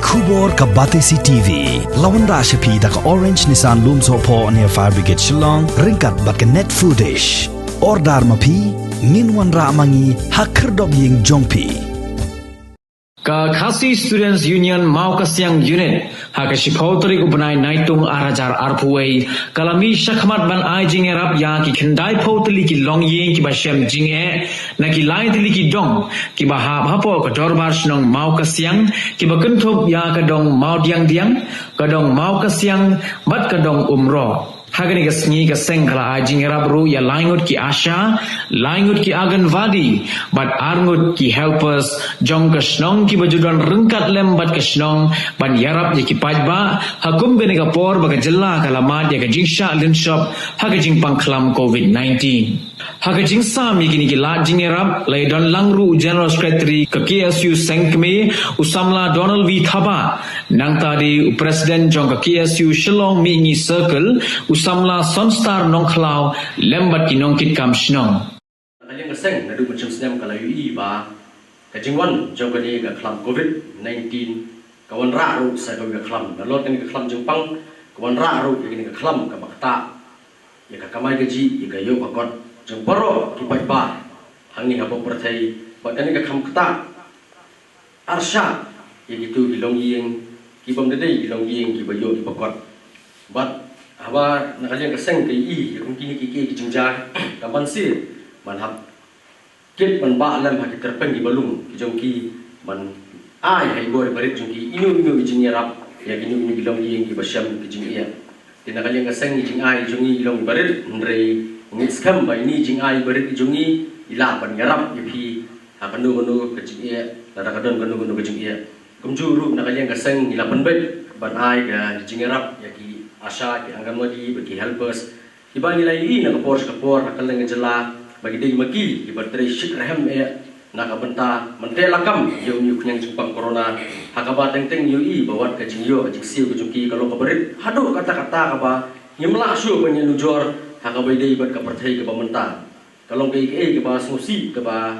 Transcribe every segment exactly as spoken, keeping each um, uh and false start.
Khubor ka Batesi T V la wanrah sha phi da ka Orange Nissan Lumsohphoh near Fire Brigade Shillong ryngkat bad ka Net Foodish. Order ma phi, ngin wanrah ma ngi ha khyrdop ïing jong phi. Ka Khasi Students Union Mawkasiang Unit ha ka shiphew tarik u bnai Naitung ar hajar arphew wei ka la mih shakhmat ban ai jingïarap ïa ki khyndai phew tylli ki longïing kiba shem jingeh na ki lai tylli ki dong kiba hap hapoh ka dorbar shnong Mawkasiang, kiba kynthup ïa ka dong Mawdiangdiang, ka dong Mawkasiang bad ka dong Umro. Ha kane ka sngi ka seng ka la ai jingïarap ruh ïa lai ngut ki ASHA, lai ngut ki Anganwadi bad ar ngut ki helpers jong ka shnong kiba ju don ryngkat lem bad ka shnong ban ïarap ïa ki paidbah ha kum kane ka por ba ka jylla ka la mad ïa ka jingshah lynshop ha ka jingpang khlam COVID nineteen. Ha ka jingsam ïa kine ki lad jingïarap la ïadon lang ruh u General Secretary ka KSU Seng Kmie, u samla Donald V Thabah, nangta de u President jong ka KSU Shillong Mihngi Circle, u samla Sonstar Nongkhlaw, lem bad ki nongkitkam shnong. Ka liang ka seng naduh mynshem snem ka la ïohi ba ka jingwan jong kane ka khlam COVID nineteen ka wanrah ruh sa kawei ka khlam. Nalor kane ka khlam jingpang ka wanrah ruh ïa kane ka khlam kaba ktah ïa ka kamai kajih, ïa ka ïoh ka kot jong baroh ki paidbah hangne hapoh pyrthei. Bad kane ka kham ktah arshah ïa kito ki longïing ki bym da dei ki longïing kiba ïoh kiba kot. Bad haba na ka liang ka seng ka ïohi ïa kum kine ki, ki, ki jingjia, kam banse ban hap kit ban bah lem ha ki tyrpeng kiba lung ki jong ki ban ai ha i bor i barit jong ki ino ino i jingïarap ïa kino ino ki longïing kiba shem ki jingeh. Te na ka liang ka seng i jingai jong i long i barit, hynrei ngi skhem ba ine i jingai barit i jong i i lah ban ïarap ïa phi ha kano kano ka jingeh, lada ka don kano kano ka jingeh. Kumjuh ruh na ka liang ka seng ngi la pynbeit ban ai ka jingïarap ïa ki ASHA, ki Anganwadi bad ki helpers kiba ngi la ïohi na ka por sha ka por ha kylleng ka jylla ba ki dei ma ki kiba trei shit rhem eh na ka bynta ban teh lakam ïa une u khñiang jingpang corona, ha kaba teng teng ïohi ba wat ka jingïoh ka jingsiew ka jong ki ka long kaba rit haduh katta katta kaba ngim lah shuh ban ïanujor ha kaba ïadei bad ka pyrthei kaba mynta. Ka long kaei kaei kaba sngewsih kaba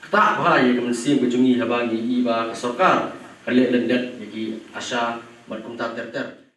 ktah bha ïa ka mynsiem ka jong ngi haba ngi ïohi ba ka sorkar ka leh lyndet ïa ki ASHA bad kumta ter ter.